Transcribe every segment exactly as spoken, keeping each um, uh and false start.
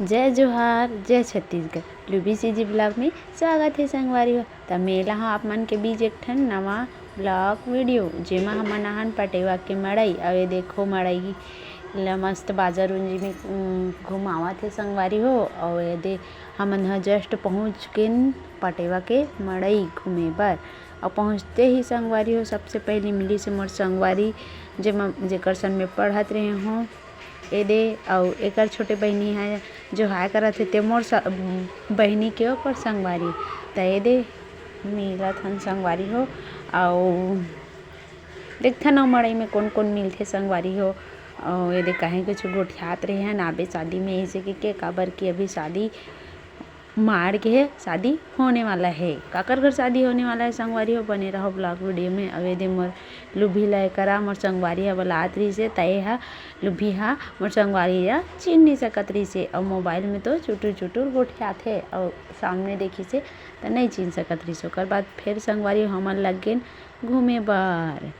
जय जोहार, जय छत्तीसगढ़। लुबी सीजी ब्लॉग में स्वागत हे संगवारी हो। त मेला ह आप मन के बीच एक ठन नवा ब्लॉग वीडियो, जेमा हमन आहन पटेवा के मड़ई। अउ ये देखो, मड़ई ल मस्त बाजा रुंजी में, उम, घुमावत हे संगवारी हो। अउ ये दे हमन ह जस्ट पहुँच गेन पटेवा के मड़ई घूमे बर। अउ पहुँचते ही संगवारी हो, सबसे पहली मिली से मोर संगवारी, जेमा, जेकर संग में पढ़त रहे हों, एदे, अउ एकर छोटे बहिनी ह, जो हाय करत हे, ते मोर स-, बहिनी के ओकर संगवारी। त एदे, मिलत हन संगवारी हो, अउ देखथन अउ मड़ई में कोन कोन मिलथे संगवारी हो। अउ एदे, काहे कुछ गोठियात रहे हन, आबे शादी में, ऐसे के, के, काबर कि अभी शादी मार के हे, शादी होने वाला हे। काकर घर शादी होने वाला हे संगवारी हो, बने रहो ब्लॉग वीडियो में। अउ एदे मोर लुभी ला एकरा मोर संगवारी ह बलात रहिस हे, त ए ह लुभी ह मोर संगवारी ला चिन नइ सकत रहिस हे। अउ मोबाइल में तो चुटुर चुटुर गोठियात हे, अउ सामने देखिस हे त नइ चिन सकत रहिस हे। ओकर बाद फेर संगवारी हो हमन लग गेन घूमे बर।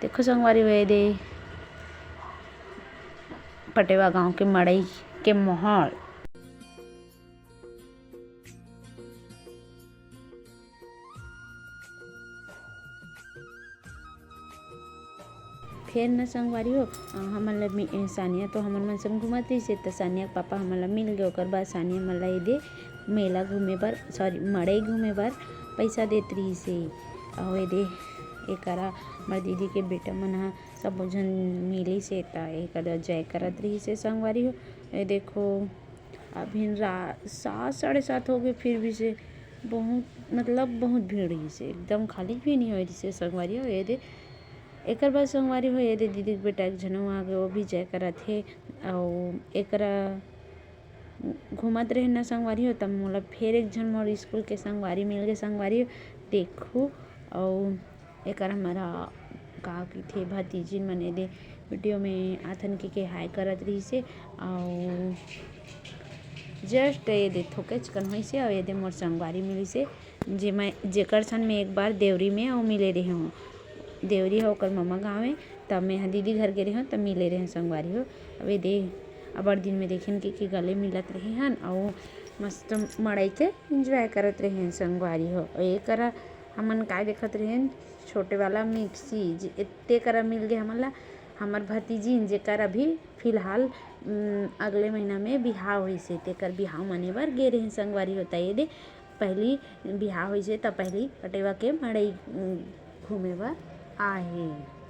देखो संगवारी हो एदे पटेवा गांव के मड़ई के माहौल। फेर न संगवारी हो, अ, हमन ल मि-, ए, सानिया तो हमन मन संग घूमत रहिस हे, त सानिया के पापा हमन ल मिल गे। ओकर बाद सानिया मन ल एदे मेला घूमे बर, सॉरी, मड़ई घूमे बर पइसा देत रहिस हे। अउ एदे एकरा हमर दीदी के बेटा मन ह सबो झन मिलिस हे, त एकर जय करत रहिस हे संगवारी हो। ए देखो, अभी रा-, सात, साढ़े सात हो गए, फिर भी से बहुत, मतलब, बहुत भीड़ रहिस हे, एकदम खाली भी नहीं होए रहिस हे संगवारी हो। एदे, एकर बाद संगवारी हो, एदे दीदी के बेटा एक झन आ गए, वो भी जय करत हे। अउ एकरा घूमत रहे न संगवारी हो, तब मोला फेर एक झन मोर स्कूल के संगवारी मिल गए संगवारी हो। देखो, अउ एकर हमर का कहिथे, भतीजिन मन एदे वीडियो में आथन के, के हाय करत रहिस हे। अउ जस्ट एदे थोकेच कन होइस हे, अउ एदे मोर संगवारी मिलिस हे, जेमा, जेकर सन में एक बार देवरी में अउ मिले रहे हों। देवरी ह ओकर ममा गाँव हे, तब मैं ह दीदी घर गे रहे हों, तब मिले रहे हों संगवारी हो। अब एदे अबड़ दिन में देखेन के, के गले मिलत रहे हन, अउ मस्त मड़ई के एंजॉय करत रहे हन संगवारी हो। अउ एकरा हमन काय देखत रहेन, छोटे वाला मिक्सी, जे एते करा मिल गे हमन ला, हमर भतीजिन, जेकर अभी फिलहाल, उम, अगले महीना में बिहाव होइस हे, तेकर बिहाव मने बर गे रहेन संगवारी हो। त एदे पहली बिहाव होइस हे, त पहली पटेवा के मड़ई, उम, घूमे बर आए हे।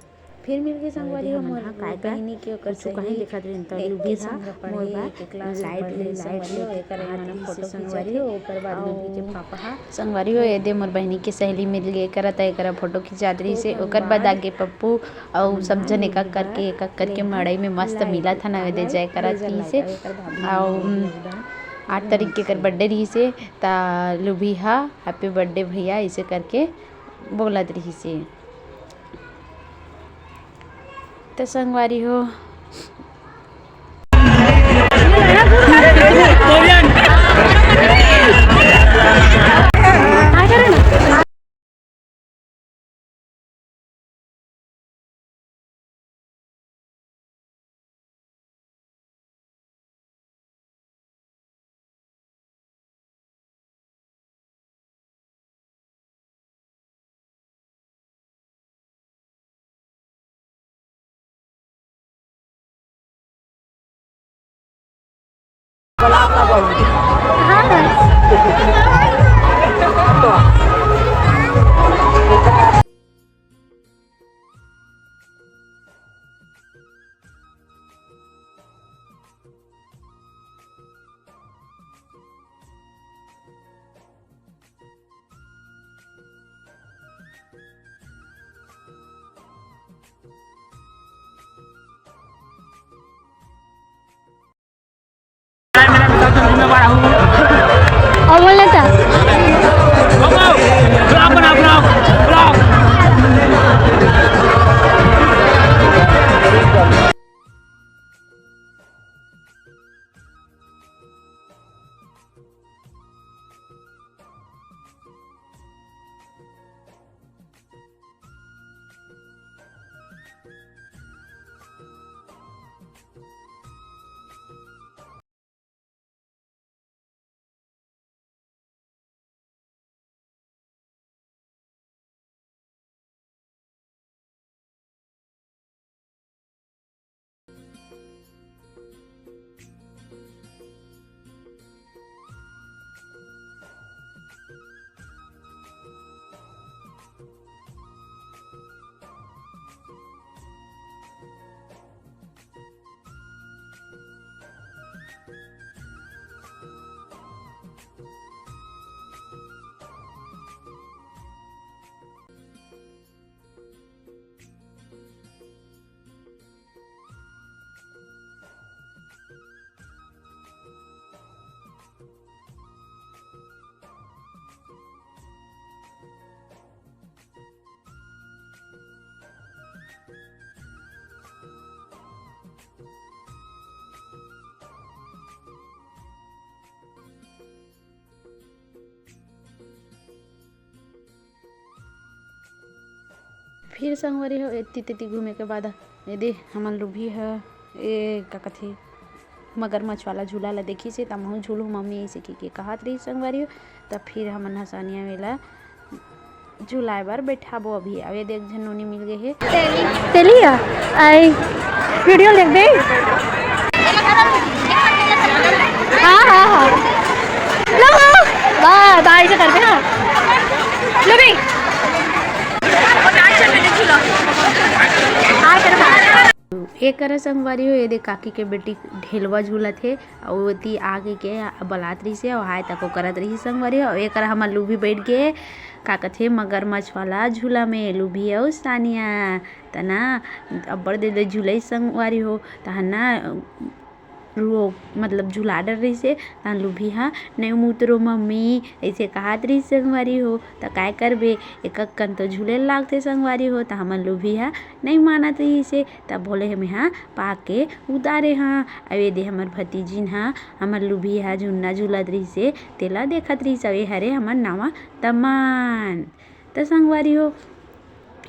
फिर मिलके संगवारी हो मोर बहिनी के ओकर सहेली, देखत रहिन त एक के संग पढ़े, एक के क्लास में पढ़े संगवारी हो, एकर मन फोटो खिंचत हे। ओकर बाद लुभी के पापा हा संगवारी हो, एदे मोर बहिनी के सहेली मिल गे, एकरा त एकरा फोटो खिंचात रहिस हे। ओकर बाद आगे पप्पू अउ सब झन एक एक करके, एक एक करके मड़ई में मस्त मिलत हन, एदे जय करत रहिस हे। अउ, उम, आठ तारीख के एकर बर्थडे रहिस हे, त लुभी हा हैप्पी बर्थडे भैया ऐसे करके बोलत रहिस हे। त संगवारी हो, फिर संगवारी हो, एती तेती घूमे के बाद एदे हमर लुभी ह, ए, का कथे, मगरमच्छ वाला झूला ला देखिस हे, त महूँ झूलहूँ मम्मी, अइसे कहिके कहत रहिस संगवारी हो। त फिर हमन ह सानिया मेला झुलाए बर बैठाबो अभी। अब एदे एक झन नोनी मिल गे हे। तेलिया, आई वीडियो लेबे। हाँ, हाँ, हाँ। लो, बाय, बाय से करबे, हाँ। लो बे। हाँ, कर बाय। ए करा संगवारी हो, एदे काकी के बेटी ढेलवा झूलत हे, अउ ओती आगे के बलात रहिस हे, अउ हाय तको करत रहिस संगवारी हो। अउ ए करा हमर लुभी बइठ गे, का कथे, मगरमच्छ वाला झूला में, लुभी अउ सानिया। त ना, अब्बड़ देर ले झूलइस संगवारी हो, तहन ना, रुओ, मतलब झुला डर रहिस हे, तहन लुभी ह, "नइ उतरो मम्मी," अइसे कहत रहिस संगवारी हो। त काय करबे, एकक कन तो झूले लागथे संगवारी हो, त हमर लुभी ह नइ मानत रहिस हे, त बोले हे, "मेहा पाके उतारे हंव।" अउ एदे हमर भतीजिन ह, हमर लुभी ह झुन्ना झूलत रहिस हे, तेला देखत रहिस। अउ ए हरे हमर नवा दमान। त संगवारी हो,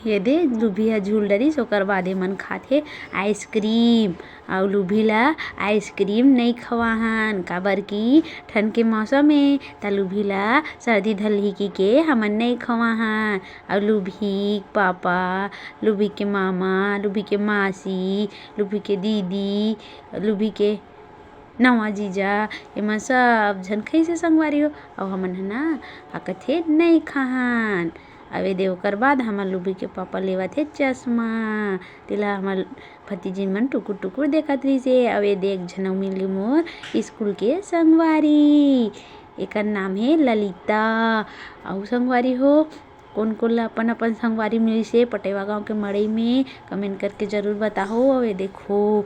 एदे लुभी ह झूल डरिस, ओकर बाद एमन खाथे आइसक्रीम। अउ लुभी ला आइसक्रीम नइ खवाहन, काबर कि ठंड के मौसम ए, त लुभी ला सर्दी धरही कहिके हमन नइ खवाहन। अउ लुभी के पापा, लुभी के मामा, लुभी के मासी, लुभी के दीदी, लुभी के नवा जीजा, एमन सब झन खइसे संगवारी हो, अउ हमन ह ना, का कथे, नइ खाहन। अउ एदे ओकर बाद हमर लुभी के पापा लेवत हे चश्मा, तेला हमर भतीजिन मन टुकुर टुकुर देखत रहिस हे। अउ एदे एक झन अउ मिल गे मोर स्कूल के संगवारी, एकर नाम हे ललिता। अउ संगवारी हो, कोन कोन ला अपन अपन संगवारी मिलिस हे पटेवा गांव के मड़ई में, comment करके जरूर बताहू। अउ ए देखो,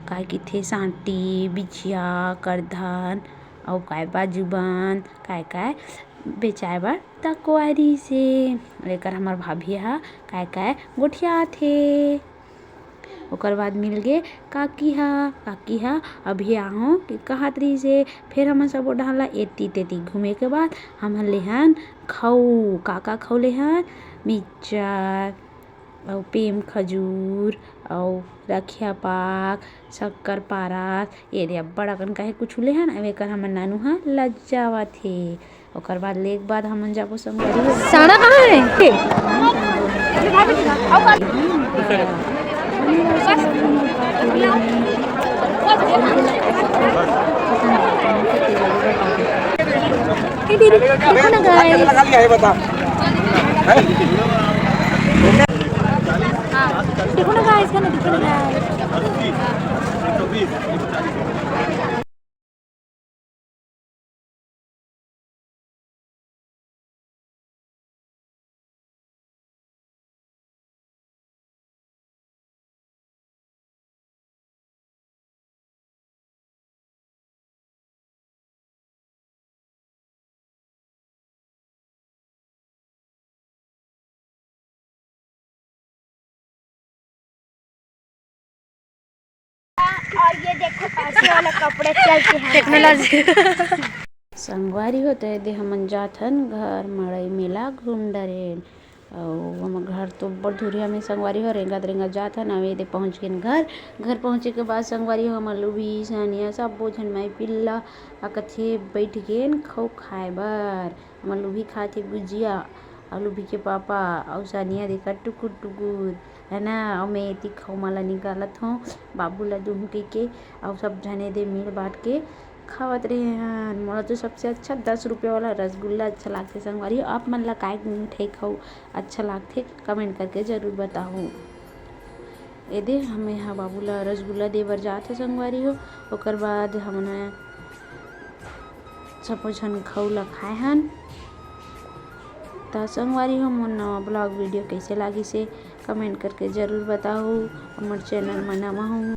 काय किथे सांटी, बिछिया, करधन, अउ काय बाजूबंद, काय काय बेचाय बर तको आय रहिस हे। एकर हमर भाभी ह काय काय गोठियात हे। ओकर बाद मिल गे काकी ह। काकी ह, "अभी आहूँ," कि कहत रहिस हे। फेर हमन सबो डहर ला एती तेती घूमे के बाद हमन लेहन खऊ। का का खऊ लेहन? मिक्चर, अउ पेम खजूर, अउ रखिया पाक, शक्कर पारा, एदे अब्बड़ अकन कहे कुछु लेहन। अब एकर हमर नानू ह लज्जावत हे। ओकर बाद ले के बाद हमन जाबो संगवारी हो। साड़ा कहाँ है? ए दीदी, देखो ना guys। देखो ना guys, गाना देखो ना guys। और ये देखो, ऐसे वाला कपड़े चल के हैं। Technology। संगवारी हो, त एदे हमन जात हन घर, मड़ई मेला घूम डरेन। अउ हमर घर तो बड़ दुरिहा में संगवारी हो, रेंगत रेंगत जात हन। अउ एदे पहुँच गेन घर। घर पहुँचे के बाद संगवारी हो, हमर लुभी, सानिया, सब्बो झन माई पिल्ला अकथे बइठ गेन खऊ खाए बर। हमर लुभी खात हे गुजिया, अउ लुभी के पापा अउ सानिया देखत टुकुर टुकुर, है ना। अउ मैं एती खऊ मा ला निकालत हूँ, बाबू ला दूहूँ कहिके, अउ सब झने दे मिल बांट के खावत रहे हन। मोला तो सबसे अच्छा दस रुपया वाला रसगुल्ला अच्छा लागथे संगवारी हो। आप मन ला काय मिठाई खऊ अच्छा लागथे, comment करके जरूर बताहू। एदे हमें हा बाबू ला रसगुल्ला दे बर जात हे संगवारी हो। ओकर बाद हमन सबो झन खऊ ला खाए हन। त संगवारी हो, मोर नवा vlog video कइसे लागिस हे, comment करके जरूर बताहू। हमर channel म नवा हूँ